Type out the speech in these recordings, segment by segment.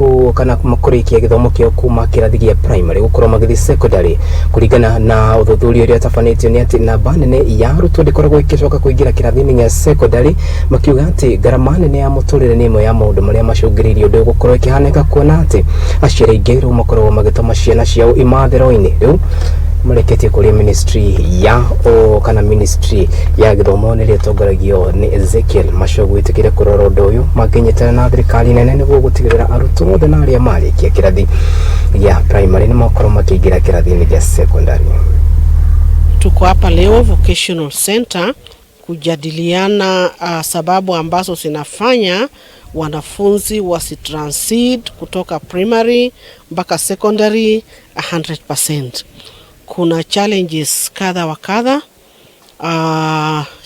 Ku kana kũrĩkia gĩthomo kĩao kuma kĩrathi gĩa primary gũkorwo magĩthiĩ secondary. Kũringana na ũthuthuria ũrĩa ũtabanĩtio nĩ atĩ namba nene ya arutwo ndĩkoragwo ĩgĩcoka kũingĩra kĩrathi-inĩ gĩa secondary, makiuga atĩ ngarama nene ya mũtũrĩre nĩ ĩmwe ya maũndũ marĩa macũngĩrĩirie ũndũ ũyũ gũkorwo ĩkĩhanĩka, kuona atĩ aciari aingĩ rĩu makoragwo magĩtũma ciana ciao imathĩro-inĩ. Rĩu mareketie kũrĩ ministry ya o kana ministry ya gĩthomo nĩrĩa ĩtongoragio nĩ Ezekiel Machogu gwĩtĩkĩre kũrora ũndũ ũyũ makĩnyitana na thirikari nene nĩguo gũtigĩrĩra arutwo othe na arĩa marĩkia kĩrathi gĩa primary nĩ makorwo makĩingĩra kĩrathi-inĩ gĩa secondary. Tuko hapa leo Vocational Center kujadiliana sababu ambazo zinafanya wanafunzi wasitransit kutoka primary mpaka secondary 100%. Kuna challenges kadha wa kadha.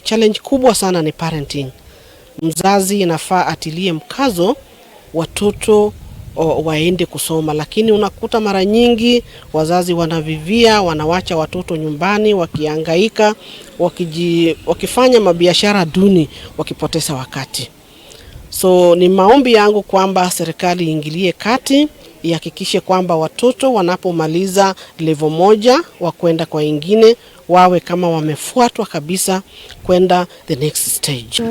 Challenge kubwa sana ni parenting. Mzazi inafaa atilie mkazo watoto waende kusoma, lakini unakuta mara nyingi wazazi wanavivia, wanawacha watoto nyumbani wakihangaika, wakifanya mabiashara duni, wakipoteza wakati. So ni maombi yangu kwamba serikali iingilie kati, ihakikishe kwamba watoto wanapomaliza level moja wa kwenda kwa ingine wawe kama wamefuatwa kabisa kwenda the next stage.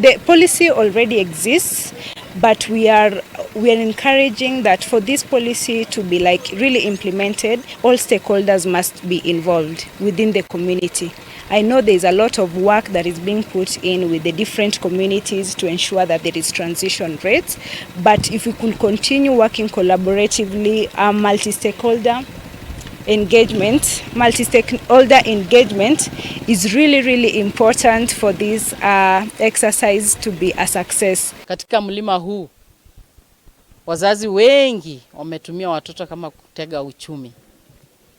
The policy already exists, but we are encouraging that for this policy to be like really implemented, all stakeholders must be involved within the community. I know there is a lot of work that is being put in with the different communities to ensure that there is transition rates, but if we could continue working collaboratively, multi-stakeholder engagement is really, really important for this exercise to be a success. Katika mlima huu wazazi wengi wametumia watoto kama kutega uchumi.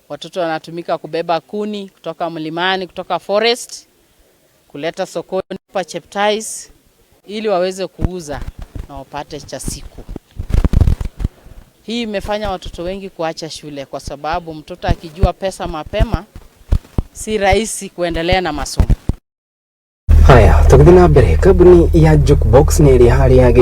Watoto wanatumika kubeba kuni kutoka mlimani, kutoka forest kuleta sokoni hapa Cheptais ili waweze kuuza na wapate cha siku. Hii imefanya watoto wengi kuacha shule kwa sababu mtoto akijua pesa mapema si rahisi kuendelea na masomo. Haya, tũgĩthiĩ na mbere, kambuni ya Jukebox nĩ ĩrĩa harĩa.